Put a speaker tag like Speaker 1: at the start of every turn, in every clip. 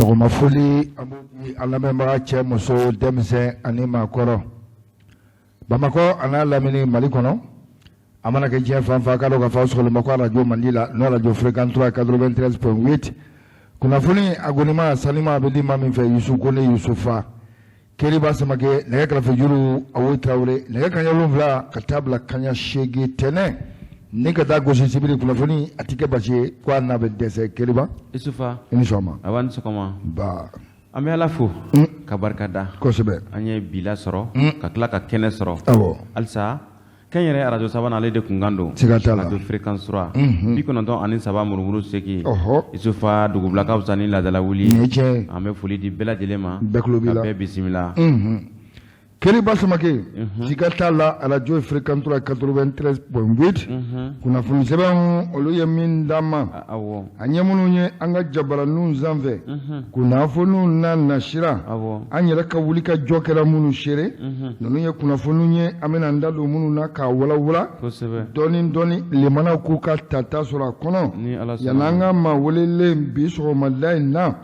Speaker 1: Sɔgɔma foli an b'o di an lamɛnbaga cɛ muso denmisɛn ani maakɔrɔ Bamakɔ a n'a lamini Mali kɔnɔ a mana kɛ diɲɛ fan fan k'a dɔn k'a fɔ aw sɔgɔlen bɛ ko arajo mandi la n'o arajo Fréquence 3 93.8 kunnafoni a gonima sanima a bɛ di maa min fɛ Yusu Kone Yusufa Keriba Samakɛ nɛgɛ kɛrɛfɛ juru Awo Tarawele nɛgɛ kanɲɛ 7 ka taa bila kanɲɛ 8 tɛnɛn ni ka taa gosi sibiri kunnafoni a tɛ kɛ basi ye ko a n'a bɛ dɛsɛ Keriba
Speaker 2: Isufa
Speaker 1: i ni sɔgɔma
Speaker 2: awa ni sɔgɔma
Speaker 1: ba
Speaker 2: an bɛ Ala fo ka barika da
Speaker 1: kosɛbɛ
Speaker 2: an ye bi lasɔrɔ ka tila ka kɛnɛ sɔrɔ
Speaker 1: awɔ
Speaker 2: halisa kɛnyɛrɛ arajo sabanan ale de kunkan don
Speaker 1: Siga t'a la.
Speaker 2: Radio Fréquence 3 93 murumuru 8
Speaker 1: ɔhɔ
Speaker 2: Isufa dugubila ka fisa ni laadala wuli
Speaker 1: nin ye tiɲɛ ye
Speaker 2: an bɛ foli di bɛɛ lajɛlen ma
Speaker 1: Bɛɛ tulo b'i
Speaker 2: ka
Speaker 1: la.
Speaker 2: bɛɛ bisimila
Speaker 1: Keriba Samakɛ siga t'a la arajo Fréquence 3 93.8 kunnafoni sɛbɛnw olu ye min d'an ma
Speaker 2: awɔ
Speaker 1: an ye minnu ye an ka jabaraninw sanfɛ kunnafoniw n'a nasira
Speaker 2: awɔ
Speaker 1: an yɛrɛ ka wuli ka jɔ kɛra minnu seere ninnu ye kunnafoniw ye an bɛna an da don minnu na k'a walawala
Speaker 2: kosɛbɛ
Speaker 1: dɔɔni dɔɔni limanaw k'u ka tata sɔrɔ a kɔnɔ
Speaker 2: ni Ala sɔnna
Speaker 1: yanni an ka maa welelen bi sɔgɔmada in na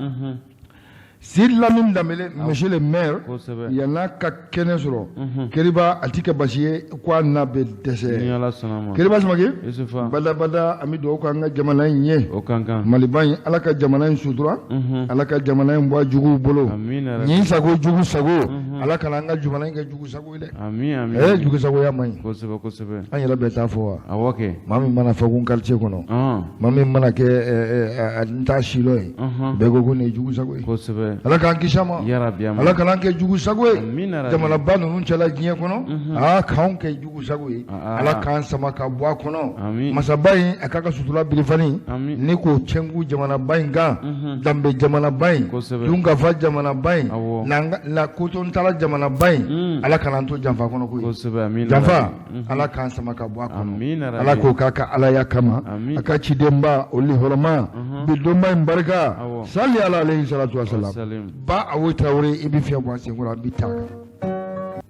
Speaker 1: Sidi Lamine Danbele monsieur le maire
Speaker 2: kosɛbɛ
Speaker 1: yann'a ka kɛnɛ sɔrɔ Keriba a ti kɛ basi ye ko a n'a bɛ
Speaker 2: ni
Speaker 1: dɛsɛ
Speaker 2: Ala sɔnna ma
Speaker 1: Keriba Samakɛ
Speaker 2: Isufa
Speaker 1: badabada an bɛ dugawu k'an ka jamana in ye
Speaker 2: o kan kan
Speaker 1: Maliba in Ala ka jamana in sutura Ala ka jamana in bɔ a juguw bolo
Speaker 2: amiina
Speaker 1: nin sago jugu sago Ala kana an ka jamana in kɛ jugu sago ye dɛ
Speaker 2: ami ami
Speaker 1: ee jugu sagoya man ɲi
Speaker 2: kosɛbɛ kosɛbɛ
Speaker 1: an yɛrɛ bɛɛ t'a fɔ wa
Speaker 2: awɔ kɛ
Speaker 1: maa min mana fɔ ko quartier kɔnɔ
Speaker 2: ɔn
Speaker 1: maa min mana kɛ n t'a si dɔn ye bɛɛ ko ko nin ye jugu sago ye
Speaker 2: kosɛbɛ
Speaker 1: Ala k'an kisi a ma
Speaker 2: yarabi ami
Speaker 1: Ala kana an kɛ jugu sago ye
Speaker 2: amiina rabi
Speaker 1: jamanaba ninnu cɛla diɲɛ kɔnɔ aa k'anw kɛ jugu sago ye
Speaker 2: Ah,
Speaker 1: Ala k'an sama ka bɔ a kɔnɔ
Speaker 2: Ami.
Speaker 1: masaba in a k'a ka sutura birifani
Speaker 2: Ami.
Speaker 1: ni k'o cɛnku jamanaba in kan danbe jamanaba in
Speaker 2: Kosɛbɛ.
Speaker 1: dunkafa jamanaba in
Speaker 2: Awɔ.
Speaker 1: na kotontala jamanaba in Ala kana an to janfa kɔnɔ koyi
Speaker 2: kosɛbɛ amiina
Speaker 1: janfa
Speaker 2: rabi
Speaker 1: Ala k'an sama ka bɔ a kɔnɔ
Speaker 2: amiina rabi
Speaker 1: Ala k'o k'a ka alaya kama
Speaker 2: Ami.
Speaker 1: a ka cidenba o lihɔrɔma bi donba in barika
Speaker 2: Awɔ.
Speaker 1: sali ala alayhi salatu wasalam
Speaker 2: Salim
Speaker 1: ba Awo Tarawele i bɛ fiɲɛ bɔ an senkɔrɔ an bɛ taa kan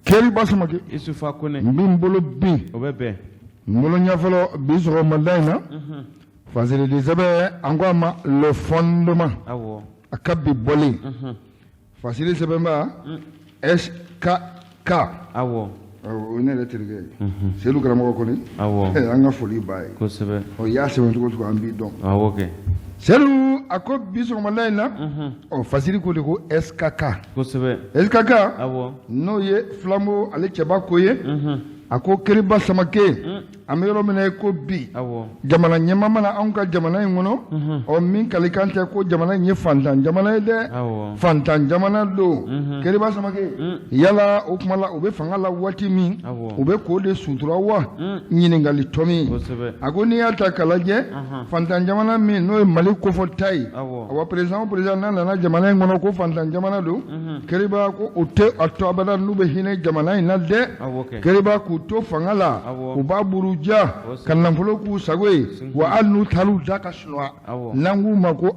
Speaker 1: Keriba Samakɛ
Speaker 2: Isufa Kone
Speaker 1: n bɛ n bolo bin
Speaker 2: o bɛ bɛn
Speaker 1: n bolo ɲɛ fɔlɔ bi sɔgɔmada in na fasirili sɛbɛn an ko a ma le fondement
Speaker 2: awɔ
Speaker 1: a ka bi bɔlen fasiri sɛbɛnba SKK
Speaker 2: awɔ
Speaker 1: o ye ne yɛrɛ terikɛ ye Seyidu karamɔgɔ kɔni
Speaker 2: awɔ
Speaker 1: an ka foli b'a ye
Speaker 2: kosɛbɛ
Speaker 1: ɔ i y'a sɛbɛn cogo o cogo an b'i dɔn
Speaker 2: awɔ kɛ
Speaker 1: Seyidu a ko bi sɔgɔmada in na ɔ fasiri ko de ko SKK
Speaker 2: kosɛbɛ
Speaker 1: SKK
Speaker 2: awɔ
Speaker 1: n'o ye Flambeau ale cɛba ko ye a ko Keriba Samakɛ an bɛ yɔrɔ min na i ko bi
Speaker 2: awɔ
Speaker 1: jamana ɲɛmaa mana anw ka jamana in kɔnɔ ɔ min kalikan tɛ ko jamana in ye fantan jamana ye dɛ
Speaker 2: awɔ
Speaker 1: fantan jamana don Keriba Samakɛ yala o tuma la u bɛ fanga la waati min
Speaker 2: Awɔ.
Speaker 1: u bɛ k'o de sutura wa ɲininkali tɔmi
Speaker 2: kosɛbɛ
Speaker 1: a ko n'i y'a ta k'a lajɛ fantan jamana min n'o ye Mali kofɔta ye
Speaker 2: Awɔ.
Speaker 1: awa président o président n'a nana jamana in kɔnɔ ko fantan jamana don Keriba ko o tɛ a to abada n'u bɛ hinɛ jamana in na dɛ
Speaker 2: awɔ kɛ
Speaker 1: Keriba k'u to fanga la
Speaker 2: Awɔ.
Speaker 1: u b'a buruja ka nafolo k'u sago ye wa hali n'u taar'u da ka sunɔgɔ
Speaker 2: Awɔ.
Speaker 1: n'an k'u ma ko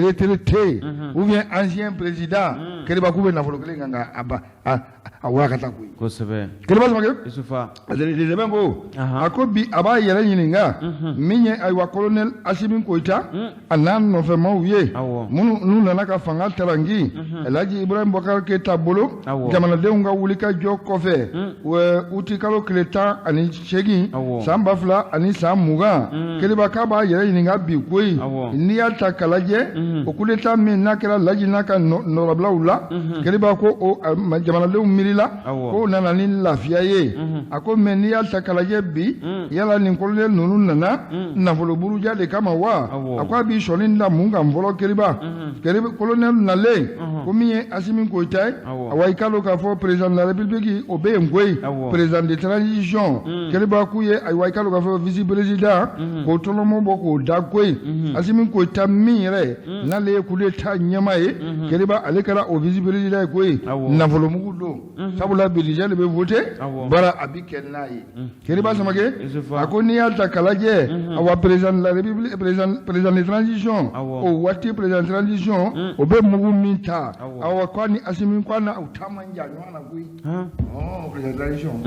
Speaker 1: retraité ou bien ancien président Keriba k'u bɛ nafolo kelen kan ka a ba a a warakata koyi
Speaker 2: kosɛbɛ
Speaker 1: Keriba Samakɛ
Speaker 2: Isufa
Speaker 1: sɛbɛn ko
Speaker 2: Ahan.
Speaker 1: a ko bi a b'a yɛrɛ ɲininka min ye ayiwa colonel Asimi Goyita a n'a nɔfɛmaw ye
Speaker 2: Awɔ.
Speaker 1: minnu n'u nana ka fanga taranki Elhaji Ibrahim Boubacar Keita bolo
Speaker 2: Awɔ.
Speaker 1: jamanadenw ka wulikajɔ kɔfɛ uti kalo tile 18
Speaker 2: Awɔ.
Speaker 1: san 2020 Keriba k'a b'a yɛrɛ ɲininka bi koyi
Speaker 2: Awɔ.
Speaker 1: n'i y'a ta k'a lajɛ o coup d'état min n'a kɛra Laji n'a ka nɔrɔbilaw la Keriba ko o jamanadenw miirila
Speaker 2: Awɔ.
Speaker 1: k'o nana ni lafiya ye a ko mais n'i y'a ta k'a lajɛ bi yala nin colonel ninnu nana nafolo buruja de kama wa
Speaker 2: Awɔ.
Speaker 1: a ko a b'i sɔnni da mun kan fɔlɔ Keriba Keriba colonel nalen ko min ye Asimi Goyita ye
Speaker 2: Awɔ.
Speaker 1: awa i k'a dɔn k'a fɔ président de la république o bɛ yen koyi
Speaker 2: Awɔ.
Speaker 1: président de transition Keriba k'u ye ayiwa i k'a dɔn k'a fɔ vice président k'o tɔnɔmɔ bɔ k'o da koyi Asimi Goyita min yɛrɛ n'ale ye coup d'état ɲɛmaa ye Keriba ale kɛra o vice président ye koyi
Speaker 2: Awɔ.
Speaker 1: nafolomugu don sabula budget de bɛ voté
Speaker 2: Awɔ.
Speaker 1: bara a bi kɛ n'a ye Keriba Samakɛ
Speaker 2: Isufa.
Speaker 1: a ko n'i y'a ta k'a lajɛ awa président de la république président de transition
Speaker 2: Awɔ.
Speaker 1: o waati président de transition o bɛ mugu min ta
Speaker 2: Awɔ.
Speaker 1: awa k'a ni Asimi k'a na u taa man jan ɲɔgɔn na koyi. Ɔ président transition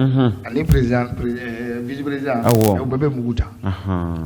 Speaker 1: ani président vice président u bɛɛ bɛ mugu ta.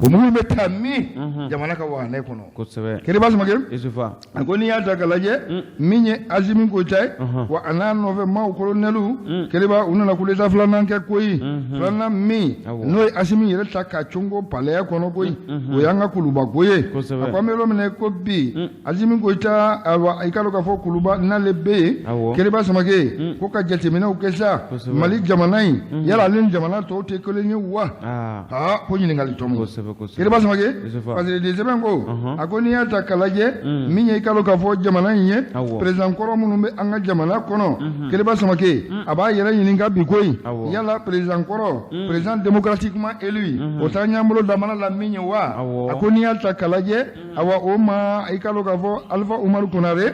Speaker 1: O mugu bɛ taa min jamana ka waganɛ kɔnɔ.
Speaker 2: Kosɛbɛ.
Speaker 1: Keriba Samake.
Speaker 2: Isufa.
Speaker 1: A ko n'i y'a ta k'a lajɛ min ye Asimi Goyita ye wa a n'a nɔfɛ maaw kolonɛliw Keriba u nana coup d'état filanan kɛ koyi filanan min n'o ye Asimi yɛrɛ ta ka congo palais kɔnɔ koyi o y'an ka kuluba ko ye a ko an bɛ yɔrɔ min na ko bi Asimi Goyita ayiwa i k'a dɔn k'a fɔ kuluba n'ale bɛ yen Keriba Samake ko ka jateminɛw kɛ sa Mali jamana in yala ale ni jamana tɔw tɛ kelen ye wa aa ko ɲininkali tɔmɔ Keriba Samake parce que sɛbɛn ko a ko n'i y'a ta k'a lajɛ min ye i k'a dɔn k'a fɔ jamana in ye président kɔrɔ minnu bɛ an ka jamana kɔnɔ Keriba Samake a b'a yɛrɛ ɲininka bi koyi yala président kɔrɔ président démocratiquement élu o t'an y'an bolo da mana la min ye wa a ko n'i y'a ta k'a lajɛ awa o ma i k'a dɔn k'a fɔ Alifa Umaru Konare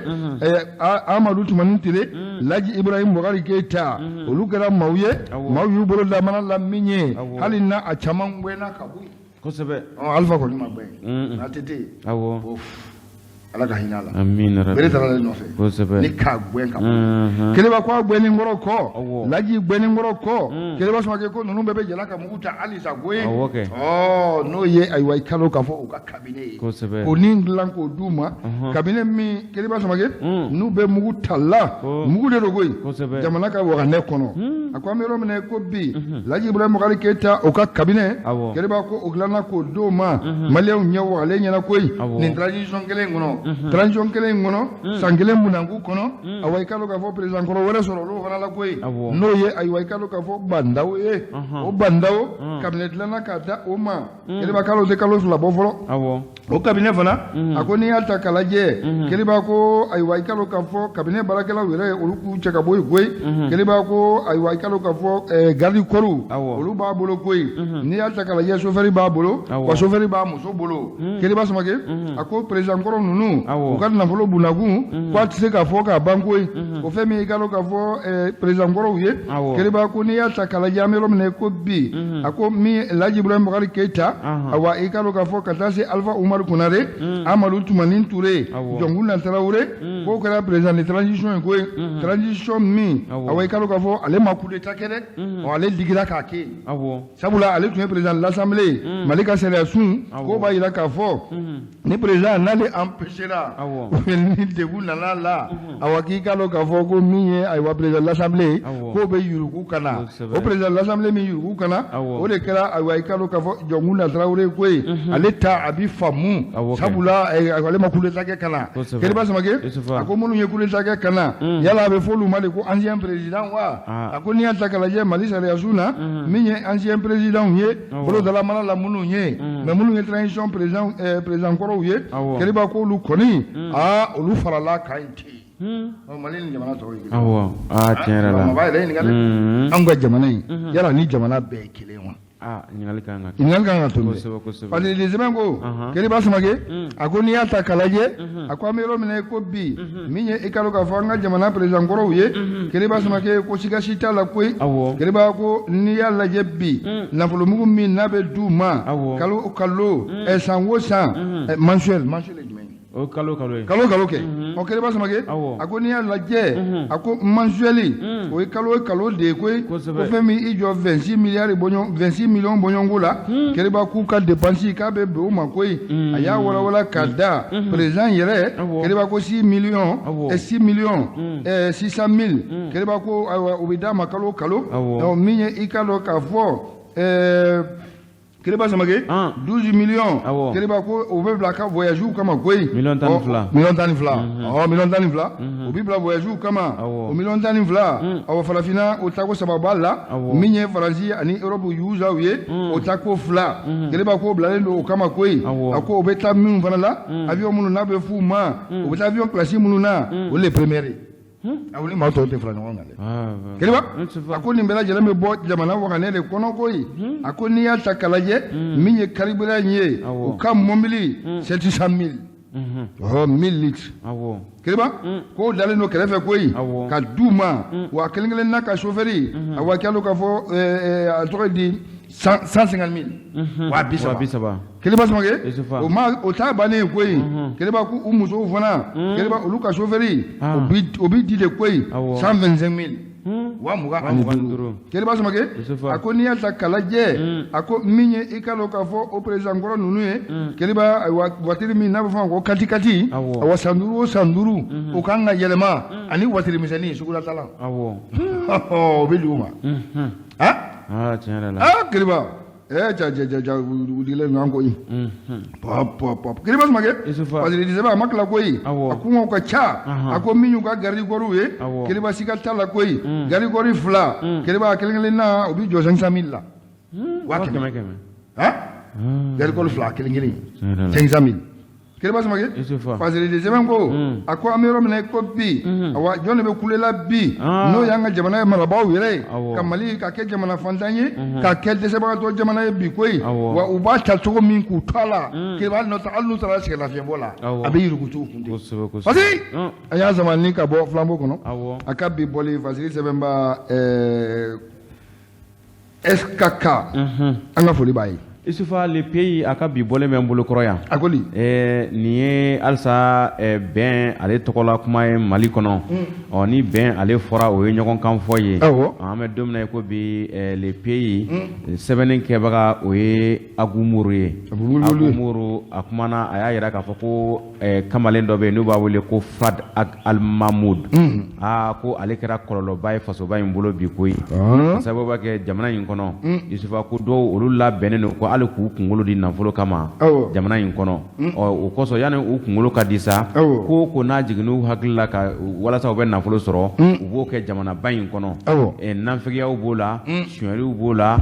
Speaker 1: Amadu Tumani Ture Laji Ibrahim Bubakari Keyita olu kɛra maaw ye maaw y'u bolo da mana la min ye hali n'a a caman gɛnna ka bɔ yen.
Speaker 2: Kosɛbɛ.
Speaker 1: Alifa kɔni ma gɛn ATT.
Speaker 2: Awɔ.
Speaker 1: Ala ka hinɛ a la.
Speaker 2: Amiina rabi.
Speaker 1: Bere taara ale nɔfɛ.
Speaker 2: Kosɛbɛ.
Speaker 1: Ni k'a gɛn ka bɔ. Keriba ko a gɛnni kɔrɔ kɔ. Laji gɛnni kɔrɔ kɔ. Keriba Samake ko ninnu bɛɛ bɛ jɛla ka mugu ta halisa koyi.
Speaker 2: Awɔ kɛ.
Speaker 1: Ɔ n'o ye ayiwa i k'a dɔn k'a fɔ u ka cabinet ye.
Speaker 2: Kosɛbɛ.
Speaker 1: K'o ni dilan k'o d'u ma. Cabinet min Keriba Samake. N'u bɛ mugu ta la. Mugu de don koyi.
Speaker 2: Kosɛbɛ.
Speaker 1: Jamana ka waganɛ kɔnɔ. A ko an bɛ yɔrɔ min na ko bi. Laji Ibrahim Bubakari Keyita o ka cabinet.
Speaker 2: Awɔ.
Speaker 1: Keriba ko o dilanna k'o d'o ma. Maliyɛnw ɲɛ wagalen ɲɛna koyi.
Speaker 2: Awɔ.
Speaker 1: Nin transition kelen in kɔnɔ. Transition kelen in kɔnɔ. San kelen bunakun kɔnɔ. Awa i k'a dɔn k'a fɔ président kɔrɔ wɛrɛ sɔrɔ olu fana la koyi.
Speaker 2: Awɔ.
Speaker 1: N'o ye ayiwa i k'a dɔn k'a fɔ Bah N'Daw ye. O Bah N'Daw cabinet dilanna k'a da o ma. Keriba k'ale tɛ kalo 2 bɔ fɔlɔ.
Speaker 2: Awɔ.
Speaker 1: O cabinet fana a ko n'i y'a ta k'a lajɛ Keriba ko ayiwa i k'a dɔn k'a fɔ cabinet baarakɛlaw yɛrɛ olu k'u cɛ ka bɔ yen koyi Keriba ko ayiwa i k'a dɔn k'a fɔ garde corps olu b'a bolo koyi n'i y'a ta k'a lajɛ chauffeur b'a bolo wa chauffeur b'a muso bolo Keriba Samake a ko président kɔrɔ ninnu u ka nafolo bunakun k'a tɛ se k'a fɔ k'a ban koyi o fɛn min i k'a dɔn k'a fɔ président kɔrɔw ye Keriba ko n'i y'a ta k'a lajɛ an bɛ yɔrɔ min na ko bi a ko min Laji Ibrahim Bubakari Keyita awa i k'a dɔn k'a fɔ ka taa se Alifa Umaru Konare Amadu Tumani Ture Jɔnkunda Tarawele k'o kɛra président de transition ye koyi transition min awa i k'a dɔn k'a fɔ ale ma coup d'état kɛ dɛ ɔ ale digira k'a kɛ sabula ale tun ye président de l'assemblée ye Mali ka sariya sun k'o b'a jira k'a fɔ ni président n'ale empêchera ni degun nana la awa k'i k'a dɔn k'a fɔ ko min ye ayiwa président de l'assemblée k'o bɛ yurugu ka na o président de l'assemblée min yurugu ka na o de kɛra ayiwa i k'a dɔn k'a fɔ Jɔnkunda Tarawele ko ye ale ta a bi faamu sabula ale ma coup d'état kɛ ka na Keriba Samake a ko minnu ye coup d'état kɛ ka na yala a bɛ fɔ olu ma de ko ancien président wa a ko n'i y'a ta k'a lajɛ Mali sariya sun na min ye ancien président ye bolo dala mana la minnu ye mais minnu ye transition président président kɔrɔw ye Keriba ko olu kɔni aa olu farala kan ten Mali ni jamana tɔw ye kelen.
Speaker 2: Awɔ aa tiɲɛ yɛrɛ la.
Speaker 1: Maa b'a yɛrɛ ɲininka dɛ. Anw ka jamana in yala ni jamana bɛɛ ye kelen wa?
Speaker 2: Ɲininkali kan ka kɛ.
Speaker 1: Ɲininkali kan ka to
Speaker 2: kosɛbɛ kosɛbɛ.
Speaker 1: Parce que sɛbɛn ko Keriba Samake a ko n'i y'a ta k'a lajɛ a ko an bɛ yɔrɔ min na ko bi min ye i k'a dɔn k'a fɔ an ka jamana président kɔrɔw ye Keriba Samake ko siga si t'a la koyi. Keriba ko n'i y'a lajɛ bi nafolomugu min n'a bɛ d'u ma kalo o kalo san o san mensuel mensuel ye jumɛn ye?
Speaker 2: O kalo kalo ye.
Speaker 1: Kalo kalo kɛ. Ɔ Keriba Samake a ko n'i y'a lajɛ a ko mensuel o ye kalo o kalo de ye koyi. Ko fɛn min i jɔ 26 milliards bɔɲɔgɔn 26 millions bɔɲɔgɔnko la. Keriba k'u ka dépense k'a bɛ bɛn o ma koyi. A y'a walawala ka da président yɛrɛ Keriba ko 6 millions 6 millions 600 mille Keriba ko ayiwa o bɛ d'a ma kalo o kalo. Donc min ye i k'a dɔn k'a fɔ Keriba Samake 12 millions Keriba ko o bɛ bila ka voyage kama koyi.
Speaker 2: Million 12.
Speaker 1: Million 12. Ɔ million 12. O bɛ bila voyage kama. O million 12. Awɔ farafinna o tako 3 b'a la. Min ye Faransi ani Europe yuzaw ye o tako 2. Keriba ko bilalen don o kama koyi. A ko o bɛ taa minnu fana la avion minnu n'a bɛ f'u ma o bɛ taa avion classe minnu na o le première ye. A ni maa tɔw tɛ fara ɲɔgɔn kan dɛ. Keriba a ko nin bɛɛ lajɛlen bɛ bɔ jamana waganɛ de kɔnɔ koyi. A ko n'i y'a ta k'a lajɛ min ye carburant ye u ka mɔbili 700 000 ɔhɔ 1000 litres. Keriba k'o dalen don kɛrɛfɛ koyi ka d'u ma wa kelen kelen n'a ka chauffeur a wa k'a dɔn k'a fɔ a tɔgɔ ye di. 150 000, 30 000.
Speaker 2: 30 000.
Speaker 1: Keliba Samakɛ.
Speaker 2: Yusufa.
Speaker 1: O ma, o t'a bannen ye koyi. Keliba, ko u musow fana, Keliba, olu ka chauffeur, o bi di de koyi, 125 000, 20 ani
Speaker 2: 25.
Speaker 1: duuru. Keliba Samakɛ.
Speaker 2: Yusufa.
Speaker 1: A ko n'i y'a ta k'a lajɛ, a ko min ye, i ka dɔn k'a fɔ o président kɔrɔ ninnu ye, Keliba, ayiwa, voiture min n'a bɛ fɔ a ma ko kati-kati, awa, san 5 o san 5, o kan ka yɛlɛma ani voiture misɛnnin sugulatala, o bɛ di u ma. Ah.
Speaker 2: Aa, tiɲɛ yɛrɛ la.
Speaker 1: Ah, Keliba, ja ja ja ja, u dilen don an koyi. Pop pop pop. Keliba Samakɛ.
Speaker 2: Yusufa.
Speaker 1: Parce que sɛbɛn a ma tila koyi. A kumaw ka ca. A ko min y'u ka garde corps ye, Keliba, siga t'a la koyi, garde corps fila, Keliba, a kelen kelen na, o bi jɔ 500 000 la, waa
Speaker 2: waa
Speaker 1: kɛmɛ.
Speaker 2: kɛmɛ kɛmɛ.
Speaker 1: Han, garde corps fila, a kelen kelen,
Speaker 2: Tiɲɛ yɛrɛ la.
Speaker 1: 500 000. Keliba Samakɛ.
Speaker 2: Yusufa.
Speaker 1: Parce que sɛbɛn ko, a ko an bɛ yɔrɔ min na i ko bi, awa, jɔn de bɛ kulela bi? N'o y'an ka jamana ye marabaaw yɛrɛ ye, ka Mali ka kɛ jamana fantan ye, ka kɛ dɛsɛbagatɔ jamana ye bi koyi. Wa u b'a ta cogo min k'u to a la, Keliba, hali n'u ta- hali n'u taara sɛgɛn lafiɲɛbɔ la, a bɛ yurugutu u kun ten.
Speaker 2: Kosɛbɛ kosɛbɛ.
Speaker 1: Parce que a y'a sama ni ka bɔ Flambeau kɔnɔ.
Speaker 2: Awɔ.
Speaker 1: A ka bi bɔli Fasiri sɛbɛnba SKK, an ka foli b'a ye.
Speaker 2: Isufa, Le Pays, a ka bi bɔlen bɛ n bolo kɔrɔ yan.
Speaker 1: A ko di?
Speaker 2: Nin ye halisa bɛn ale tɔgɔla kuma ye Mali kɔnɔ. Ɔ, ni bɛn ale fɔra, o ye ɲɔgɔn kan fɔ ye. An bɛ don min na i ko bi, Le Pays sɛbɛnni kɛbaga, o ye Agumuru ye. Agumuru, a kumana, a y'a yira k'a fɔ ko kamalen dɔ bɛ yen n'u b'a wele ko Fad Ag Al Mahmoud. Aa, ko ale kɛra kɔlɔlɔba ye fasoba in bolo bi koyi. Ka sababu kɛ jamana in kɔnɔ, Yusufa, ko dɔw olu labɛnnen don ko hali k'u kunkolo di nafolo kama jamana in kɔnɔ. Ɔ, o kosɔn, yanni u kunkolo ka di sa, ko ko n'a jiginn'u hakili la ka walasa u bɛ nafolo sɔrɔ, u b'o kɛ jamanaba in kɔnɔ. Nafigiyaw b'o la, sonyaliw b'o la,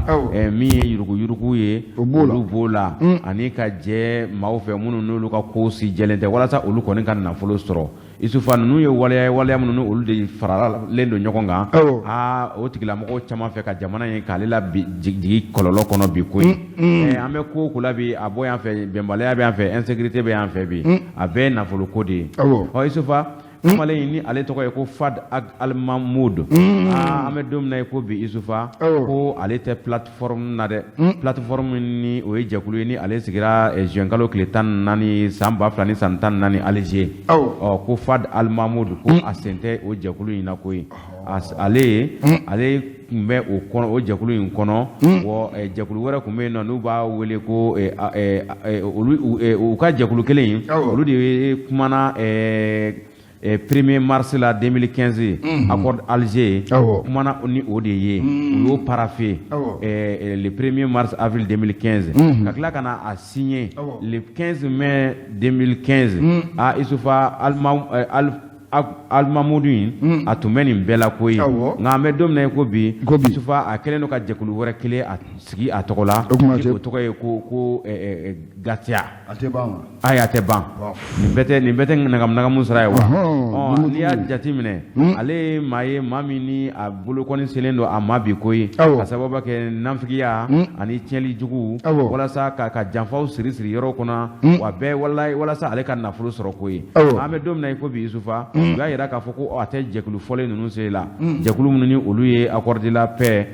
Speaker 2: min ye yuruguyurugu ye, olu b'o la, ani ka jɛ maaw fɛ minnu n'olu ka ko si jɛlen tɛ, walasa olu kɔni ka nafolo sɔrɔ. Isufa, ninnu ye waleya ye, waleya minnu olu de faralen don ɲɔgɔn kan, aa, o tigilamɔgɔw caman fɛ ka jamana in k'ale la jigin kɔlɔlɔ kɔnɔ bi koyi. An bɛ ko o ko la bi, a bɔ yan fɛ, bɛnbaliya bɛ yan fɛ, insécurité bɛ yan fɛ bi, a bɛɛ ye nafolo ko de ye. Ɔ, Isufa, kamalen in ni ale tɔgɔ ye ko Fad Ag Al Mahmoud, aa, an bɛ don min na i ko bi, Isufa, ko ale tɛ Plateforme na dɛ. Plateforme ni o ye jɛkulu ye ni ale sigira juin kalo tile 14 san 2014 Alger. Ɔ, ko Fad Al Mahmoud, ko a sen tɛ o jɛkulu in na koyi. Ale tun bɛ o kɔnɔ, o jɛkulu in kɔnɔ. Wa jɛkulu wɛrɛ tun bɛ yen nɔ n'u b'a wele ko olu, u ka jɛkulu kelen in, olu de ye kumana 1er mars la 2015, accord Alger, kumana ni o de ye, u y'o paraphé le 1er mars avril 2015, ka tila ka na a signé le 15 mai 2015. Ah, Isufa, Al Mahmoud in, a tun bɛ nin bɛɛ la koyi. Nka an bɛ don min na i ko bi, Isufa, a kɛlen don ka jɛkulu wɛrɛ kelen a sigi a tɔgɔ la, ni o tɔgɔ ye ko Gatia.
Speaker 1: A tɛ ban wa?
Speaker 2: Ayi, a tɛ ban. Nin bɛɛ tɛ nagamu sira ye wa? Ɔ, n'i y'a jateminɛ, ale ye maa ye, maa min ni a bolokɔni selen don a ma bi koyi, ka sababu kɛ nafigiya ani tiɲɛli jugu, walasa ka janfaw siri siri yɔrɔ kɔnɔ, wa bɛɛ walasa ale ka nafolo sɔrɔ koyi. An bɛ don min na i ko bi, Isufa, u y'a yira k'a fɔ ko a tɛ jɛkulu fɔlen ninnu sen la, jɛkulu minnu ni olu ye accord de la paix,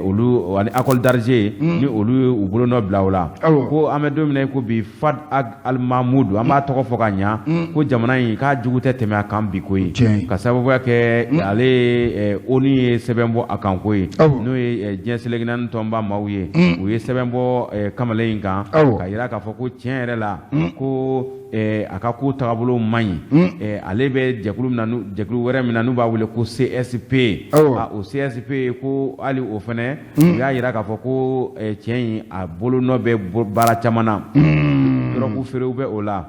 Speaker 2: olu ani accord d'Alger, ni olu ye u bolonɔ bila o la. Ko an bɛ don min na i ko bi, Fad Ag Al Mahmoud, an b'a tɔgɔ fɔ ka ɲa, ko jamana in k'a jugu tɛ tɛmɛ a kan bi koyi, ka sababuya kɛ ale ye ONU ye sɛbɛn bɔ a kan koyi, n'o ye diɲɛ seleke naani tɔnba maaw ye. U ye sɛbɛn bɔ kamalen in kan ka yira k'a fɔ ko tiɲɛ yɛrɛ la, ko a ka ko tagabolo man ɲi. Ale bɛ jɛkulu min na, jɛkulu wɛrɛ min na n'u b'a wele ko CSP, o CSP, ko hali o fɛnɛ, u y'a yira k'a fɔ ko cɛ in a bolonɔ bɛ baara caman na, dɔrɔgu feerew bɛ o la,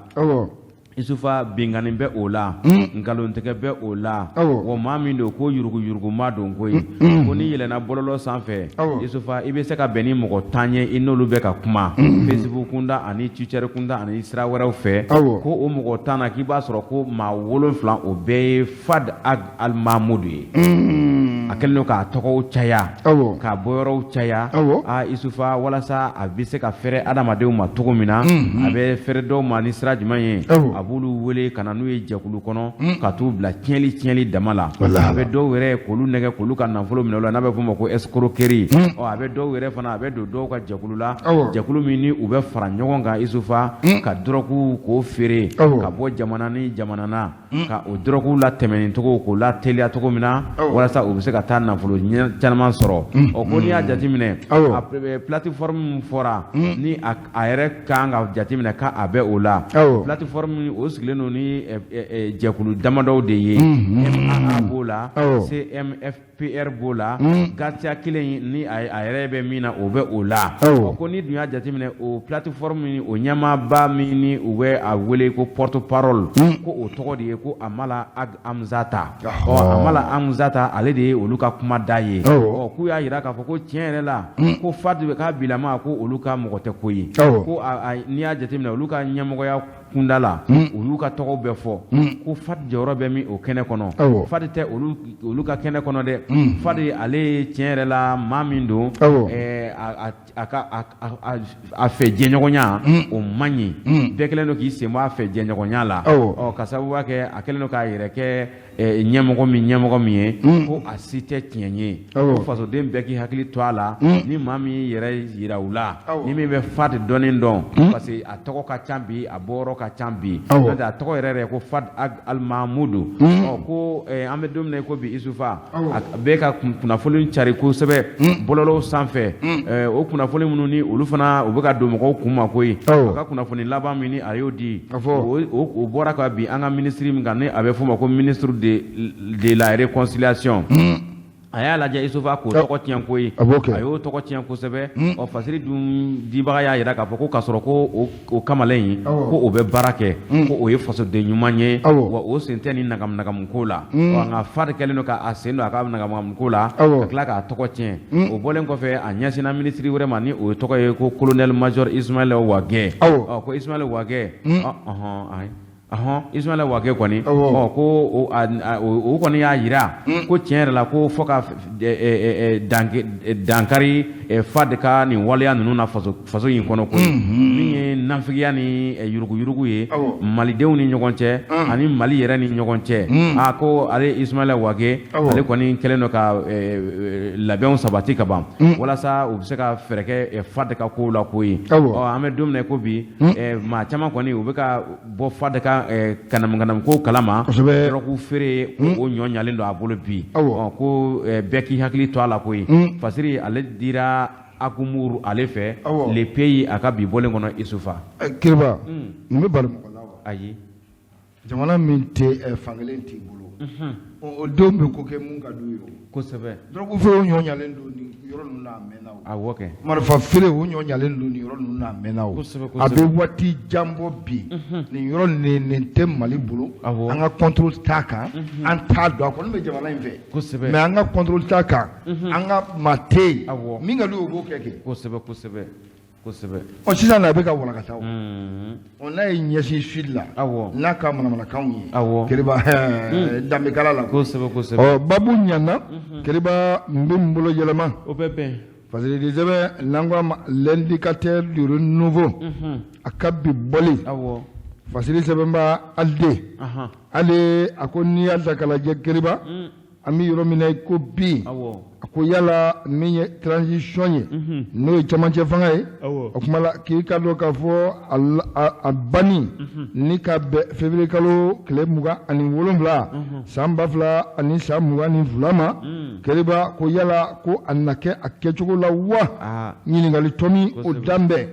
Speaker 2: Isufa, binkanni bɛ o la, nkalontigɛ bɛ o la. Wa maa min don ko yuruguyuruguma don koyi, ko n'i yɛlɛnna bɔlɔlɔ sanfɛ, Isufa, i bɛ se ka bɛn ni mɔgɔ 10 ye, i n'olu bɛ ka kuma Facebook kunda ani Twitter kunda ani sira wɛrɛw fɛ, ko o mɔgɔ 10 na, k'i b'a sɔrɔ ko maa wolonfila, o bɛɛ ye Fad Ag Al Mahmoud ye. A kɛlen don k'a tɔgɔw caya, k'a bɔyɔrɔw caya, a Isufa, walasa a bɛ se ka fɛrɛ adamadenw ma cogo min na. A bɛ fɛrɛ dɔw ma ni sira jumɛn ye? A b'olu wele ka na n'u ye jɛkulu kɔnɔ, ka t'u bila tiɲɛli tiɲɛli dama la. A bɛ dɔw yɛrɛ k'olu nɛgɛ, k'olu ka nafolo minɛ u la, n'a bɛ f'o ma ko escroquerie. Ɔ, a bɛ dɔw yɛrɛ fana, a bɛ don dɔw ka jɛkulu la, jɛkulu min ni u bɛ fara ɲɔgɔn kan, Isufa, ka dɔrɔgu k'o feere ka bɔ jamana ni jamana na, ka o dɔrɔgu latɛmɛni cogo, k'o lateliya cogo min na, walasa u bɛ se ka taa nafolo caman sɔrɔ. Ɔ, ko n'i y'a jateminɛ, a plateforme min fɔra ni a yɛrɛ kan ka jateminɛ k'a bɛ o la, plateforme o sigilen don ni jɛkulu damadɔw de ye. MAA b'o la, CMFPR b'o la, GATIA kelen ni a yɛrɛ bɛ min na, o bɛ o la. Ko ni dun y'a jateminɛ, o plateforme, o ɲɛmaaba min ni u bɛ a wele ko porte-parole, ko o tɔgɔ de ye ko Amala Amzata. Ɔ, Amala Amzata, ale de ye olu ka kuma da ye. Ɔ, k'u y'a jira k'a fɔ ko tiɲɛ yɛrɛ la, ko FAD k'a bilama, ko olu ka mɔgɔ tɛ ko ye. Ko n'i y'a jateminɛ, olu ka ɲɛmɔgɔya kunda la, u y'u ka tɔgɔw bɛɛ fɔ, ko FAD jɔyɔrɔ bɛ min o kɛnɛ kɔnɔ? FAD tɛ olu ka kɛnɛ kɔnɔ dɛ. FAD, ale ye tiɲɛ yɛrɛ la maa min don, a ka a fɛ jɛɲɔgɔnya o man ɲi. Bɛɛ kɛlen don k'i sen bɔ a fɛ jɛɲɔgɔnya la. Ɔ, ka sababu kɛ a kɛlen don k'a yɛrɛ kɛ ɲɛmɔgɔ min ye, ko a si tɛ tiɲɛ ye, ko fasoden bɛɛ k'i hakili to a la. Ni maa min y'i yɛrɛ yira u la, ni min bɛ FAD dɔɔnin dɔn, parce que a tɔgɔ ka ca bi, a bɔyɔrɔ ka ca bi, n'o tɛ a tɔgɔ yɛrɛ yɛrɛ ko FAD Ag Almamudu. Ɔ, ko an bɛ don min na i ko bi, Isufa, a bɛ ka kunnafoni cari kosɛbɛ bɔlɔlɔw sanfɛ. O kunnafoni minnu ni olu fana u bɛ ka don mɔgɔw kun ma koyi, a ka kunnafoni laban min ni a y'o di, o bɔra ka bin an ka minisiri min kan, ni a bɛ f'o ma ko ministre de la réconciliation. A y'a lajɛ, Isufa, k'o tɔgɔ tiɲɛ koyi. A y'o tɔgɔ tiɲɛ kosɛbɛ. Ɔ, fasiri dun dibaga y'a jira k'a fɔ ko k'a sɔrɔ ko o kamalen in, ko o bɛ baara kɛ, ko o ye fasoden ɲuman ye, wa o sen tɛ ni nagamu ko la. Nka FAD kɛlen don k'a sen don a ka nagamu ko la, ka tila k'a tɔgɔ tiɲɛ. O bɔlen kɔfɛ, a ɲɛsinna minisiri wɛrɛ ma, ni o tɔgɔ ye ko colonel major Ismaël Wagué. Ko Ismaël Wagué, ɔhɔn ɔhɔn, Ismaël Wagué kɔni, ɔ, ko o kɔni y'a jira ko tiɲɛ yɛrɛ la, ko fo ka dankari FAD ka nin waleya ninnu na faso in kɔnɔ koyi, min ye nafigiya ni yuruguyurugu ye malidenw ni ɲɔgɔn cɛ ani Mali yɛrɛ ni ɲɔgɔn cɛ. A ko ale Ismaël Wagué, ale kɔni kɛlen don ka labɛnw sabati ka ban, walasa u bɛ se ka fɛɛrɛ kɛ FAD ka kow la koyi. Ɔ, an bɛ don min na i ko bi, maa caman kɔni, u bɛ ka bɔ FAD ka kanamu ko kalama. Dɔrɔgu feere, o ɲɔ ɲalen don a bolo bi. Ko bɛɛ k'i hakili to a la koyi. Fasiri, ale dira Agumuru ale fɛ, Le Pays a ka bi bɔlen kɔnɔ, Isufa.
Speaker 1: Kiriba, nin bɛ bali mɔgɔ la wa?
Speaker 2: Ayi.
Speaker 1: Jamana min tɛ fankelen t'i bolo, o denw bɛ ko kɛ mun ka d'u ye o. Dɔrɔgu feere, o ɲɔ ɲalen don nin yɔrɔ ninnu na a mɛnna o.
Speaker 2: Awɔ kɛ.
Speaker 1: Marifa feere, o ɲɔ ɲalen don nin yɔrɔ ninnu na a mɛnna o. A bɛ waati jan bɔ bi, nin yɔrɔ nin tɛ Mali bolo. An ka contrôle t'a kan, an t'a dɔn, a kɔni bɛ jamana in fɛ. Mais an ka contrôle t'a kan, an ka maa tɛ yen. Min ka d'u ye, u b'o kɛ kɛ.
Speaker 2: Kosɛbɛ kosɛbɛ kosɛbɛ.
Speaker 1: Ɔ, sisan a bɛ ka walakata o. Ɔ, n'a ye ɲɛsin sud la, n'a ka manamanakanw ye, Kiriba, danbekala la.
Speaker 2: Kosɛbɛ kosɛbɛ.
Speaker 1: Ɔ, babu ɲana, Kiriba, n bɛ n bolo yɛlɛma.
Speaker 2: O bɛ bɛn.
Speaker 1: Parce que sɛbɛn n'an ko a ma L'Indicateur du Renouveau, a ka bi bɔli fasiri sɛbɛnba ale ale, a ko n'i y'a ta k'a lajɛ, Kiriba, an bɛ yɔrɔ min na i ko bi, a ko yala min ye transition ye, n'o ye camancɛ fanga ye, o kuma la k'i ka dɔn k'a fɔ a banni ni ka bɛn février kalo tile 27 san 2022 ma, Kiriba, ko yala ko a na kɛ a kɛcogo la wa? Ɲininkali tɔmi o danbɛ.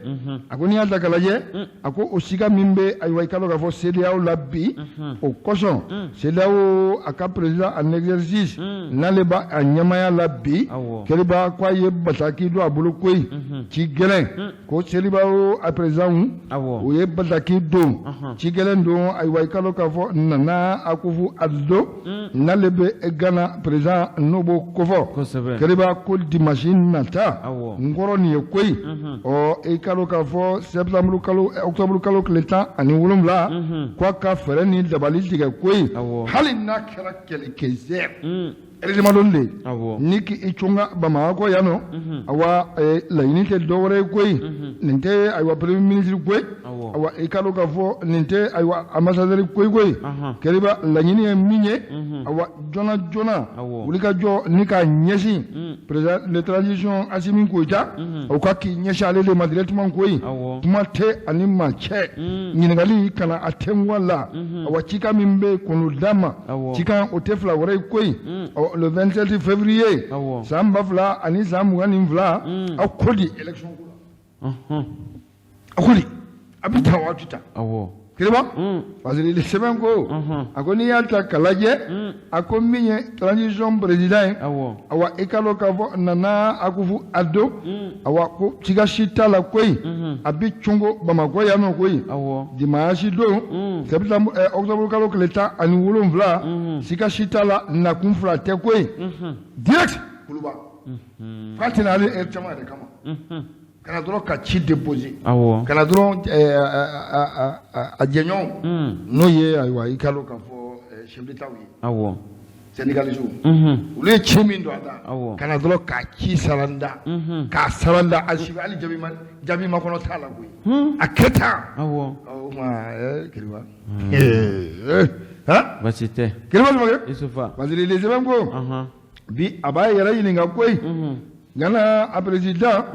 Speaker 1: A ko n'i y'a ta k'a lajɛ, a ko o siga min bɛ, ayiwa, i ka dɔn k'a fɔ CEDEAO la bi, o kosɔn CEDEAO a ka président en exercice, n'ale b'a a ɲɛmaaya la bi, Kiriba, ko a ye bataki don a bolo koyi, ci gɛlɛn, ko CEDEAO a président o ye bataki don, ci gɛlɛn don. Ayiwa, i ka dɔn k'a fɔ Nana Akufo-Addo, n'ale bɛ Ghana président, n'o b'o kofɔ, Kiriba, ko dimanche nata n kɔrɔ nin ye koyi. Ɔ, i ka dɔn k'a fɔ septembre kalo, octobre kalo tile 17, k'a ka fɛɛrɛ ni dabali tigɛ koyi, hali n'a kɛra kɛlɛkɛsɛ. Damadɔni de ni k'i cunga Bamakɔ yan nɔ, awa laɲini tɛ dɔwɛrɛ ye koyi, nin tɛ ayiwa premier ministre koyi, awa i k'a dɔn k'a fɔ nin tɛ ayiwa ambassadeur koyi koyi. Keriba, laɲini ye min ye, awa joona joona wulikajɔ ni k'a ɲɛsin président de transition Asimi Goyita, o ka k'i ɲɛsin ale de ma directement koyi. Kuma tɛ ani maa cɛ, ɲininkali kana a tɛnku la. Awa cikan min bɛ kɔnɔ d'a ma, cikan o tɛ fila wɛrɛ ye koyi. Le 27 février san 2022, aw ko di élection ko la? A ko di, a bɛ taa waati ta. Kiriba, parce que sɛbɛn ko, a ko n'i y'a ta k'a lajɛ, a ko min ye transition président ye, awa i k'a dɔn k'a fɔ Nana Akufo Addo, awa ko siga si t'a la koyi, a bɛ cungo Bamakɔ yan nɔ koyi dimanche don, septembre, octobre kalo tile 17. Siga si t'a la, nakun fila tɛ koyi, direct Kuluba k'a tɛna hali heure caman yɛrɛ kama ka na dɔrɔn ka ci déposer, ka na dɔrɔn a jɛɲɔgɔnw, n'o ye ayiwa i k'a dɔn k'a fɔ chef d'État ye, syndicalistes, olu ye ci min don a da, ka na dɔrɔn k'a ci saranda, k'a saranda a si hali jaabi ma, jaabi ma kɔnɔ t'a la koyi, a kɛ tan. O ma Kiriba han.
Speaker 2: Baasi tɛ.
Speaker 1: Kiriba Samakɛ.
Speaker 2: Isufa.
Speaker 1: Parce que les sɛbɛn ko bi, a b'a yɛrɛ ɲininka koyi, Ghana a président,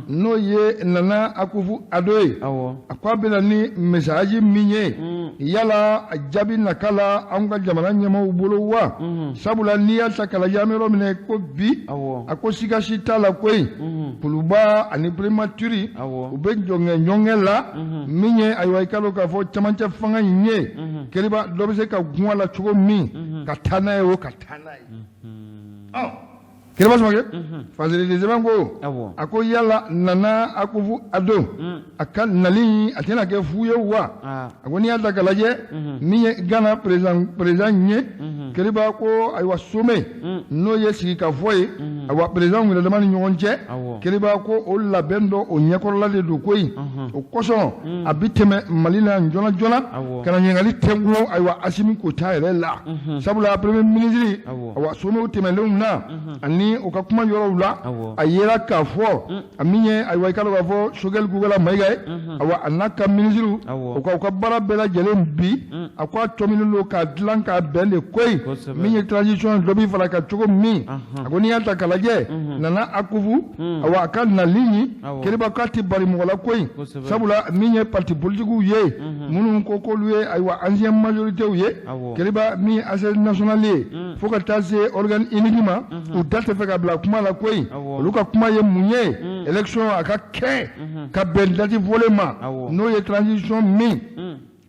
Speaker 1: n'o ye Nana Akufo Addo ye, a ko a bɛna ni message min ye, yala a jaabi na k'a la anw ka jamana ɲɛmaaw bolo wa? Sabula n'i y'a ta k'a lajɛ, an bɛ yɔrɔ min na ko bi, a ko siga si t'a la koyi, Kuluba ani primature, u bɛ jɔnkɛ ɲɔngɛ la. Min ye ayiwa i k'a dɔn k'a fɔ camancɛ fanga in ye, Keriba, dɔ bɛ se ka gun a la cogo min ka taa n'a ye, o ka taa n'a ye. Ɔ Kiriba Samakɛ, Fasiri sɛbɛn ko, a ko yala Nana Akufo Addo a ka nali, a tɛna kɛ fu ye wa? A ko n'i y'a ta k'a lajɛ, min ye Ghana président ye, Keriba, ko ayiwa sommet, n'o ye sigikafɔ ye, ayiwa président yɛrɛ dama ni ɲɔgɔn cɛ, Keriba, ko o labɛn dɔ o ɲɛkɔrɔla de don koyi. O kosɔn a bi tɛmɛ Mali la joona joona ka na ɲininkali tɛnku ayiwa Asimi Goyita yɛrɛ la, sabula premier ministre, ayiwa sommet tɛmɛnlenw na ani u ka kuma yɔrɔw la, a yera k'a fɔ a min ye ayiwa i k'a dɔn k'a fɔ Choguel Kokalla Maïga ye, ayiwa a n'a ka ministre, u ka baara bɛɛ lajɛlen bi, a ko a tɔminen don k'a dilan k'a bɛn de koyi. Min ye transition dɔ b'i fara kan cogo min, a ko n'i y'a ta k'a lajɛ, Nana Akufo, ayiwa a ka nali ɲi, Keriba, k'a tɛ bari mɔgɔ la koyi, sabula min ye parti politiques ye, minnu ko k'olu ye ayiwa ancienne majorité ye, Keriba, min ye Assemblée nationale ye, fo ka taa se organe unique ma, u da tɛ fɛ ka bila kuma la koyi. Olu ka kuma ye mun ye? Élection a ka kɛ ka bɛn date fɔlen ma, n'o ye transition min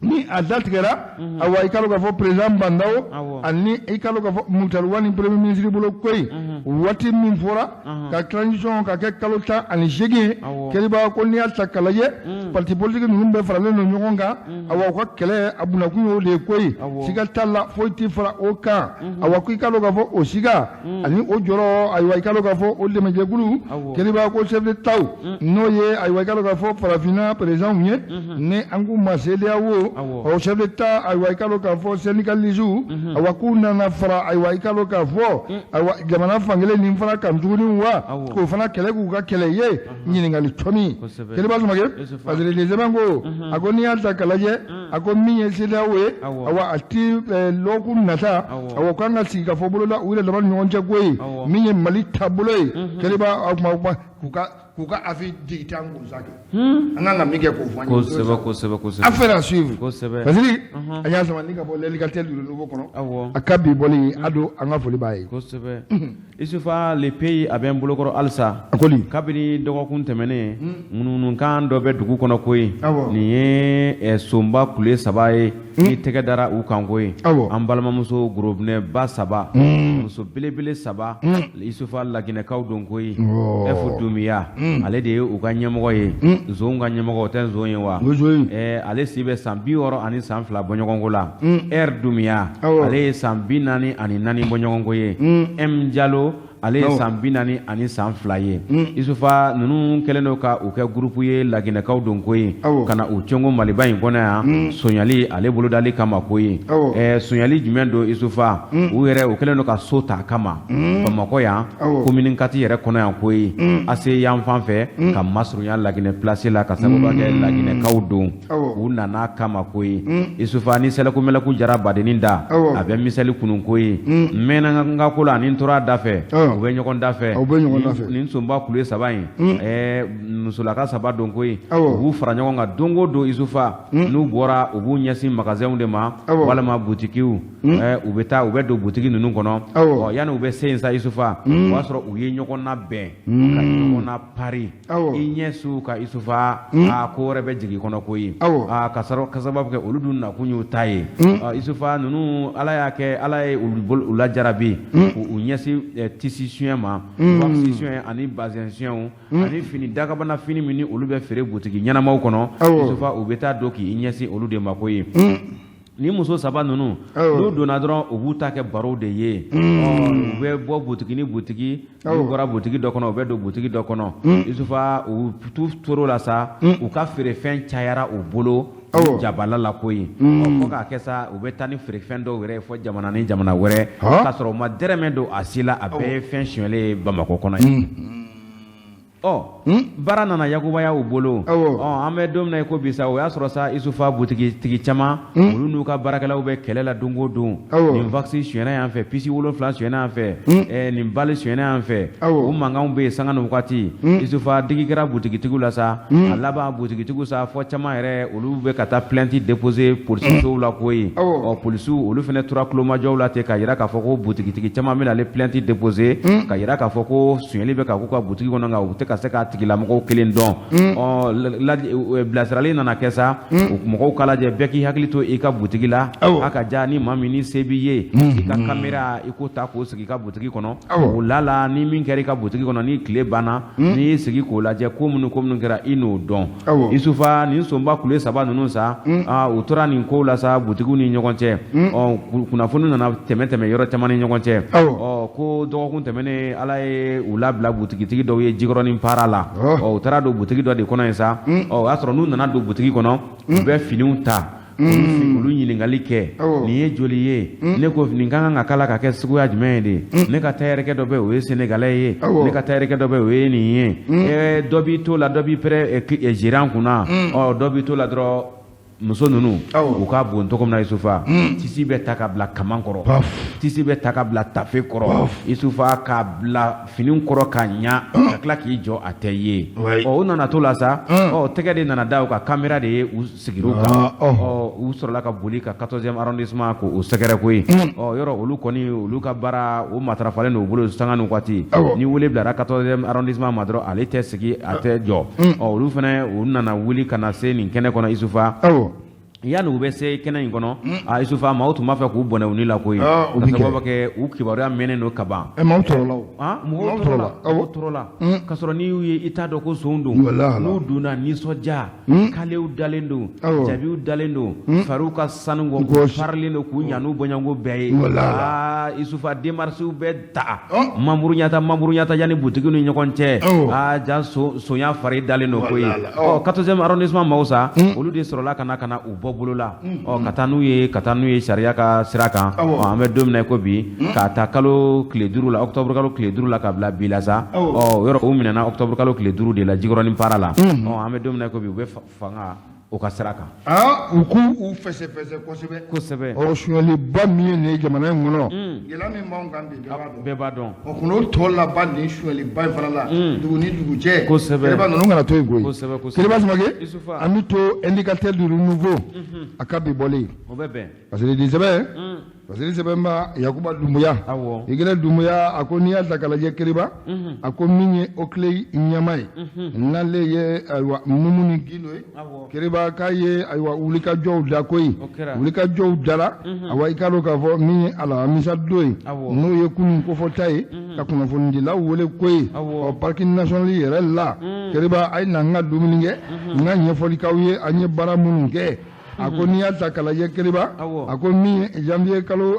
Speaker 1: ni a datigɛra, ayiwa i k'a dɔn k'a fɔ président Bah N'Daw ani i k'a dɔn k'a fɔ Moctar Ouane premier ministre bolo koyi. Waati min fɔra ka transition ka kɛ kalo 18 ye, Keriba, ko n'i y'a ta k'a lajɛ, parti politique ninnu bɛɛ faralen don ɲɔgɔn kan, ayiwa u ka kɛlɛ a bunakun y'o de ye koyi. Siga t'a la, foyi tɛ fara o kan. Ayiwa ko i k'a dɔn k'a fɔ o siga ani o jɔrɔ, ayiwa i k'a dɔn k'a fɔ o dɛmɛjɛkulu, Keriba, ko chef d'État, n'o ye ayiwa i k'a dɔn k'a fɔ farafinna président ye, ni an k'u ma CEDEAO, o chef d'État, ayiwa i k'a dɔn k'a fɔ syndicalistes, ayiwa k'u nana fara ayiwa i k'a dɔn k'a fɔ ayiwa jamana fankelen nin fana kan tuguni wa, k'o fana kɛlɛ k'u ka kɛlɛ ye. Ɲininkali tɔmi, Keriba Samakɛ, parce que les sɛbɛn ko, a ko n'i y'a ta k'a lajɛ, a ko min ye CEDEAO ye, ayiwa a ti lɔgɔkun nata, ayiwa kan ka sigi ka fɔ boloda u yɛrɛ dama ni ɲɔgɔn cɛ koyi. Min ye Mali taabolo ye, Keriba, a kuma k'u ka avis dicter an kun sa kɛ, an kan ka min kɛ k'o fɔ an ye.
Speaker 2: Kosɛbɛ, kosɛbɛ, kosɛbɛ.
Speaker 1: Affaire à suivre. Parce que an y'a sama ni ka bɔ L'indicateur du Renouveau kɔnɔ, a ka bi bɔli a don, an ka foli b'a ye.
Speaker 2: Kosɛbɛ. Isufa, Le Pays a bɛ n bolokɔrɔ halisa.
Speaker 1: A ko di?
Speaker 2: Kabini dɔgɔkun tɛmɛnen, ŋunuŋunukan dɔ bɛ dugu kɔnɔ koyi. Nin ye sonba kule saba ye ni tɛgɛ dara u kan koyi. An balimamuso gorobinɛba saba, muso belebele saba, Isufa, Laginɛkaw don koyi. F Dunbiya, ale de ye u ka ɲɛmɔgɔ ye. Zonw ka ɲɛmɔgɔ, o tɛ nson ye wa? Ale si bɛ san 60 ni san 2 bɔɲɔgɔnko la. R Dunbiya, ale ye san 44 bɔɲɔgɔnko ye. M Jalo. Ale ye san 42 ye. Isufa, ninnu kɛlen don ka u kɛ groupe ye, laginɛkaw don ko ye, ka na u cɔngo Maliba in kɔnɔ yan, sonyali ale bolodali kama ko ye. Sonyali jumɛn don, Isufa? U yɛrɛ u kɛlen don ka so ta kama Bamakɔ yan, commune 4 yɛrɛ kɔnɔ yan ko ye, ase yan fan fɛ ka masurunya Laginɛ place la, ka sababu kɛ laginɛkaw don, u nana kama ko ye. Isufa, ni sɛlɛku mɛlɛku jara badennin da, a bɛ miseli kunun ko ye. N mɛnna n ka ko la ani n tora da fɛ, u bɛ ɲɔgɔn da fɛ. Nin sonba kule saba in, musolaka saba don ko ye, u b'u fara ɲɔgɔn kan don o don. Isufa, n'u bɔra, u b'u ɲɛsin magasinw de ma walima butikiw. U bɛ taa, u bɛ don butigi ninnu kɔnɔ. Yanni u bɛ se yen sa, Isufa, o y'a sɔrɔ u ye ɲɔgɔn nabɛn ka ɲɔgɔn na pari. I ɲɛ su ka Isufa, a ko wɛrɛ bɛ jigin kɔnɔ ko ye, ka sɔrɔ ka sababu kɛ olu dun nakun y'u ta ye. Isufa, ninnu, Ala y'a kɛ, Ala ye u lajarabi u ɲɛsin tissu suɲɛ ma, wax suɲɛ ani bazin suɲɛw ani fini dagabana, fini min ni olu bɛ feere butigi ɲɛnamaw kɔnɔ. Isufa, u bɛ taa don k'i ɲɛsin olu de ma ko ye. Ni muso saba ninnu, n'u donna dɔrɔn, u b'u ta kɛ baro de ye. U bɛ bɔ butigi ni butigi, n'u bɔra butigi dɔ kɔnɔ, u bɛ don butigi dɔ kɔnɔ. Isufa, u t'u toro la sa, u ka feerefɛn cayara u bolo jabala la ko ye, fo k'a kɛ sa, u bɛ taa ni feerefɛn dɔw yɛrɛ ye fɔ jamana ni jamana wɛrɛ, k'a sɔrɔ u ma dɛrɛmɛ don a si la. A bɛɛ ye fɛn sonyɛlen ye Bamakɔ kɔnɔ ye. Ɔ, baara nana yakubaya u bolo. Ɔ, an bɛ don min na i ko bi sa, o y'a sɔrɔ sa, Isufa, butigitigi caman, olu n'u ka baarakɛlaw bɛ kɛlɛ la don o don. Nin wax sonyɛna yan fɛ, puce 7 sonyɛna yan fɛ, nin balle sonyɛna yan fɛ. O mankanw bɛ yen sanga ni wagati. Isufa, digi kɛra butigitigiw la sa. A laban, butigitigiw sa, fɔ caman yɛrɛ, olu bɛ ka taa plainte déposer polisisow la ko ye. Ɔ, polisiw, olu fana tora kulomajɔw la ten, ka yira k'a fɔ ko butigitigi caman bɛ ale plainte déposer, ka yira k'a fɔ ko sonyɛli bɛ ka k'u ka butigi kɔnɔ, nka u tɛ ka se k'a tigilamɔgɔw kelen dɔn. Ɔ, bilasirali nana kɛ sa, mɔgɔw k'a lajɛ, bɛɛ k'i hakili to i ka butigi la. A ka ja ni maa min ni se b'i ye, i ka caméra, i k'o ta k'o sigi i ka butigi kɔnɔ. O la, ni min kɛra i ka butigi kɔnɔ, ni tile banna, n'i y'i sigi k'o lajɛ, ko minnu kɛra, i n'o dɔn. Isufa, nin sonba kule saba ninnu sa, u tora nin kow la sa butigiw ni ɲɔgɔn cɛ. Ɔ, kunnafoni nana tɛmɛ tɛmɛ yɔrɔ caman ni ɲɔgɔn cɛ. Ɔ, ko dɔgɔkun tɛmɛnen, Ala ye u labila butigitigi dɔw ye Jikɔrɔni para la. Ɔ, u taara don butigi dɔ de kɔnɔ yen sa. Ɔ, o y'a sɔrɔ n'u nana don butigi kɔnɔ, u bɛ finiw ta, olu ɲininkali kɛ: nin ye joli ye? Ne ko nin ka kan ka kala ka kɛ suguya jumɛn ye de? Ne ka tailleur dɔ bɛ, o ye Sénégalais ye. Ne ka tailleur dɔ bɛ, o ye nin ye. Dɔ b'i to la, dɔ b'i pɛrɛ gérant kunna. Ɔ, dɔ b'i to la dɔrɔn, muso ninnu, u ka bon cogo min na, Isufa, tissu bɛ ta ka bila kaman kɔrɔ, tissu bɛ ta ka bila tafe kɔrɔ, Isufa, k'a bila fini kɔrɔ ka ɲa, ka tila k'i jɔ, a tɛ ye. Ɔ, u nana to la sa. Ɔ, tɛgɛ de nana da u ka caméra de ye, u sigir'u kan. Ɔ, u sɔrɔla ka boli ka 14e arrondissement k'o sɛgɛrɛ koyi. Ɔ, yɔrɔ olu kɔni, olu ka baara o matarafalen don u bolo sanga ni waati. Ni wele bilara 14e arrondissement ma dɔrɔn, ale tɛ sigi, a tɛ jɔ. Ɔ, olu fana, u nana wuli ka na se nin kɛnɛ kɔnɔ, Isufa. Yanni u bɛ se kɛnɛ in kɔnɔ, a Isufa, maaw tun b'a fɛ k'u bɔnɛ u ni la koyi, ka sababu kɛ u kibaruya mɛnnen don ka ban.
Speaker 1: Maaw tɔɔrɔla o.
Speaker 2: Mɔgɔw tɔɔrɔla, mɔgɔw tɔɔrɔla, ka sɔrɔ n'i y'u ye, i t'a dɔn ko son don. N'u donna, nisɔndiya, kalew dalen don, jabiw dalen don, fariw ka sanu kɔ farilen don, k'u ɲa n'u bɔɲɔgɔnko bɛɛ ye. Aa, Isufa, démarches bɛ ta, mamuru ɲata, mamuru ɲata, yanni butigiw ni ɲɔgɔn cɛ. Aa, ja sonya fari dalen don koyi. Ɔ, 14e arrondissement maaw sa, olu de sɔrɔla ka na u bɔ bolo la, ɔ, ka taa n'u ye sariya ka sira kan. Ɔ, an bɛ don min na i ko bi, k'a ta kalo tile 5 la, octobre kalo tile 5 la, ka bila bi la sa. Ɔ, yɔrɔ u minɛna octobre kalo tile 5 de la Jikɔrɔni para la. Ɔ, an bɛ don min na i ko bi, u bɛ fanga o ka sira kan.
Speaker 1: U k'u u fɛsɛfɛsɛ kosɛbɛ.
Speaker 2: Kosɛbɛ.
Speaker 1: Ɔ, sonyaliba min ye nin ye jamana in kɔnɔ, gɛlɛya min b'anw kan bi, bɛɛ b'a dɔn.
Speaker 2: Bɛɛ b'a dɔn.
Speaker 1: O kɔnɔ, o tɔ laban nin sonyaliba in fana la, dugu ni dugu cɛ.
Speaker 2: Kosɛbɛ.
Speaker 1: Kɛlɛba ninnu kana to yen koyi.
Speaker 2: Kosɛbɛ, kosɛbɛ.
Speaker 1: Kɛlɛba Samake.
Speaker 2: Isufa.
Speaker 1: An bɛ to Indicateur du Renouveau, a ka bi bɔlen.
Speaker 2: O bɛ bɛn.
Speaker 1: Parce que di sɛbɛn, parce que sɛbɛn ba Yakuba Dunbuya. Igɛrɛ Dunbuya, a ko n'i y'a ta k'a lajɛ, Keriba, a ko min ye OCLEI ɲɛma ye, n'ale ye, ayiwa, Mumuni Gindo ye. Keriba, k'a ye, ayiwa, wulikajɔw da koyi.
Speaker 2: O kɛra.
Speaker 1: Wulikajɔw dara. Awa, i k'a dɔn k'a fɔ min ye alamisa don ye, n'o ye kunun kofɔta ye, ka kunnafonidilaw wele koyi. Ɔ, parc national yɛrɛ la, Keriba, a ye na n ka dumuni kɛ, n ka ɲɛfɔli k'aw ye, an ye baara minnu kɛ. A ko n'i y'a ta k'a lajɛ, Keriba, a ko min ye janvier kalo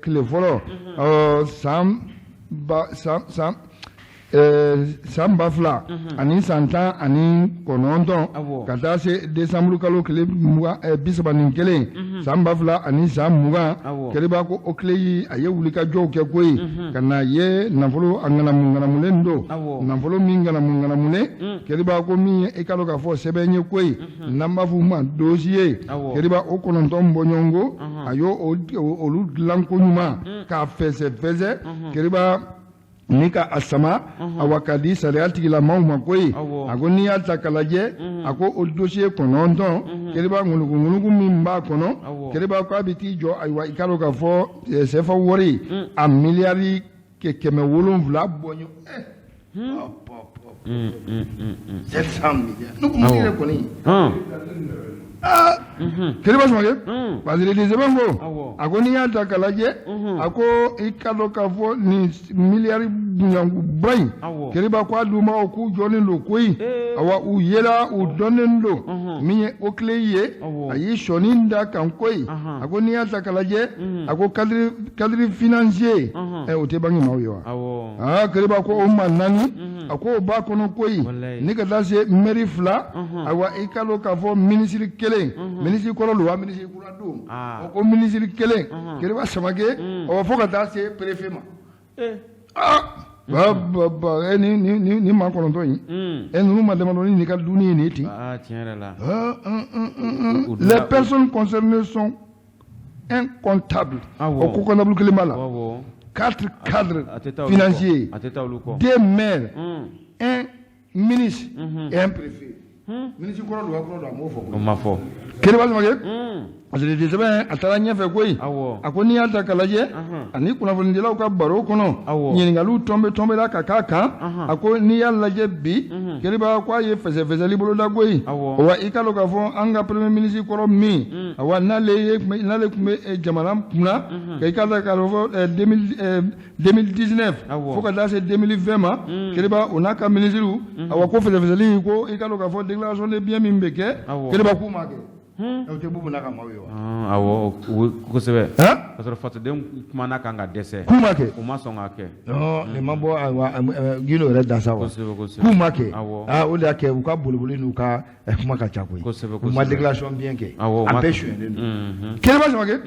Speaker 1: tile fɔlɔ, san ba san san san 2000 ani san 19 ka taa se décembre kalo tile 31 san 2000 ani san 20, Keriba ko OCLEI a ye wulikajɔw kɛ koyi ka na ye nafolo a ŋanamu ŋanamulen don, nafolo min ŋanamu ŋanamulen. Keriba ko min ye i ka dɔn k'a fɔ sɛbɛn ye koyi n'an b'a f'u ma dossier, Keriba, o 9 bɔɲɔgɔnko, a y'o olu dilan ko ɲuman k'a fɛsɛfɛsɛ, Keriba, ni ka a sama, awa, ka di sariya tigilamaw ma koyi. A ko n'i y'a ta k'a lajɛ, a ko o dossier 9, Keriba, ŋunugu ŋunugu min b'a kɔnɔ, Keriba ko a bɛ t'i jɔ, ayiwa, i ka dɔn k'a fɔ CFA wari a miliyari 700 bɔɲɔ. 700 milliards, ne ko mun yɛrɛ kɔni? Aa, Keriba Samakɛ, parce que sɛbɛn ko, a ko n'i y'a ta k'a lajɛ, a ko i ka dɔn k'a fɔ nin miliyari bonyankuba in, Keriba ko a dunbagaw k'u jɔlen don koyi. Awa, u yela, u dɔnnen don. Min ye OCLEI ye, a y'i sɔnni da kan koyi. A ko n'i y'a ta k'a lajɛ, a ko cadre financier o tɛ banque maaw ye wa? Aa, Keriba ko o maa naani, a ko o b'a kɔnɔ koyi, ni ka taa se maire fila, ayiwa, i ka dɔn k'a fɔ minisiri kelen, minisiri kɔrɔ don wa minisiri kura don, o ko minisiri kelen, Keriba Samakɛ, ɔ, fo ka taa se préfet ma. Aa, ba ba, e ni maa 9 in, e ninnu ma damadɔni nin ka dumuni ye nin ye ten.
Speaker 2: Tiɲɛ yɛrɛ la.
Speaker 1: Les personnes concernées sont un comptable, o ko comptable kelen b'a la, quatre cadres financiers, deux maires, un ministre et un préfet. Ministre kɔrɔ don wa kɔrɔ don, a m'o fɔ.
Speaker 2: O ma fɔ.
Speaker 1: Keriba Samakɛ, parce que sɛbɛn a taara ɲɛfɛ koyi. A ko n'i y'a ta k'a lajɛ, ani kunnafonidilaw ka baro kɔnɔ, ɲininkaliw tɔnbɛ tɔnbɛla ka k'a kan. A ko n'i y'a lajɛ bi, Keriba ko a ye fɛsɛfɛsɛli boloda koyi. Wa i ka dɔn k'a fɔ an ka premier ministre kɔrɔ min, awa, n'ale tun bɛ jamana kunna, ka i ka dɔn k'a fɔ 2019 fo ka taa se 2020 ma, Keriba, o n'a ka ministre, awa, ko fɛsɛfɛsɛli ko i ka dɔn k'a fɔ déclaration de biens min bɛ kɛ, Keriba, k'u m'a kɛ. O tɛ Bubu n'a ka maaw ye wa?
Speaker 2: Awɔ, kosɛbɛ. Ka sɔrɔ fasodenw kumana kan ka dɛsɛ.
Speaker 1: K'u ma kɛ.
Speaker 2: U ma sɔn k'a kɛ.
Speaker 1: Non, nin ma bɔ, ayiwa, Gindo yɛrɛ da sa wa.
Speaker 2: Kosɛbɛ kosɛbɛ.
Speaker 1: K'u ma kɛ. Aa, o de y'a kɛ u ka boliboli n'u ka kuma ka ca koyi.
Speaker 2: Kosɛbɛ.
Speaker 1: U ma déclaration bien kɛ.
Speaker 2: Awɔ.
Speaker 1: A bɛɛ sonyɛlen don. Keriba Samakɛ.